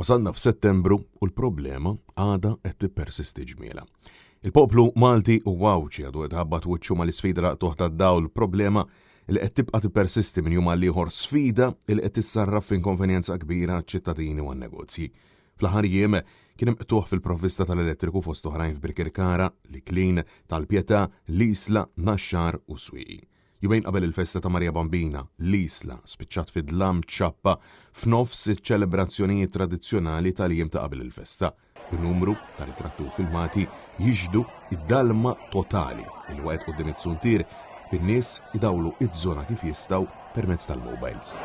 Wasalna f'Settembru u l-problema għadha qed tippersisti ġmiela. Il-poplu Malti u Għawdxi għadu qed ħabbat wiċċu mal-isfida laqtuħ tad-dawl, problema li qed tibqa' tippersisti minn jum għal ieħor sfida li qed tissarraf f'inkonvenjenza kbira għaċ-ċittadini u għan-negozji. Fl-aħħar jiem kien hemm qtugħ fil-provvista tal-elettriku fost oħrajn f'Birkirkara, l-Iklin, Tal-Pietà, l-Isla, Naxxar u Swieqi. Jumejn qabel il-festa ta' Marija Bambina, l-Isla spiċċat fi dlam ċappa f'nofs iċ-ċelebrazzjonijiet tradizzjonali tal-jiem ta' qabel il-festa, b'numru ta' ritratti u filmati jixhdu d-dalma totali li waqgħet quddiem iz-zuntier bin-nies idawlu iż-żona kif jistgħu permezz tal-mobiles.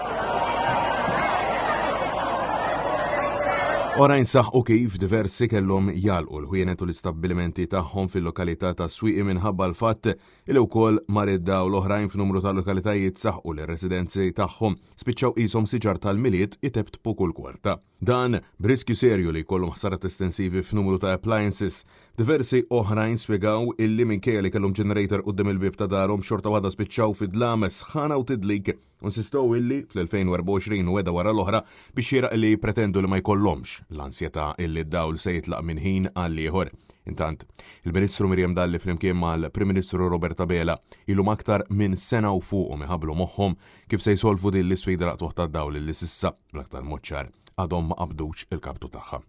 Oħrajn saħqu kif diversi kellhom jagħlqu l-ħwienet u l-istabbilimenti tagħhom fil-lokalità ta' Swieqi minħabba l-fatt li wkoll mar id-dawl oħrajn f'numru ta' lokalitajiet saħqu li r-residenzi tagħhom spiċċaw qishom siġar tal-Milied iteptpu kull kwarta. Dan b'riskju serju li jkollhom ħsarat estensivi f'numru ta' appliances. Diversi oħrajn spjegaw illi minkejja li kellhom generator quddiem il-bieb ta' darhom xorta waħda spiċċaw fid-dlam, sħana u tidlik u nsistow illi fl-2024 wegħda wara l-oħra biex xieraq illi jippretendu li ma jkollhomx l-ansjetà illi d-dawl se jitlaq minn ħin għal ieħor. Intant, il-Ministru Miriam Dalli flimkien mal-Prim Ministru Robert Abela ilhom aktar minn sena u fuqhom iħabblu moħħhom kif se jsolvu din l-isfida laqtuħ tad-dawl illi s'issa bl-aktar mod ċar, għadhom ma qabdux il-kaptu tagħha.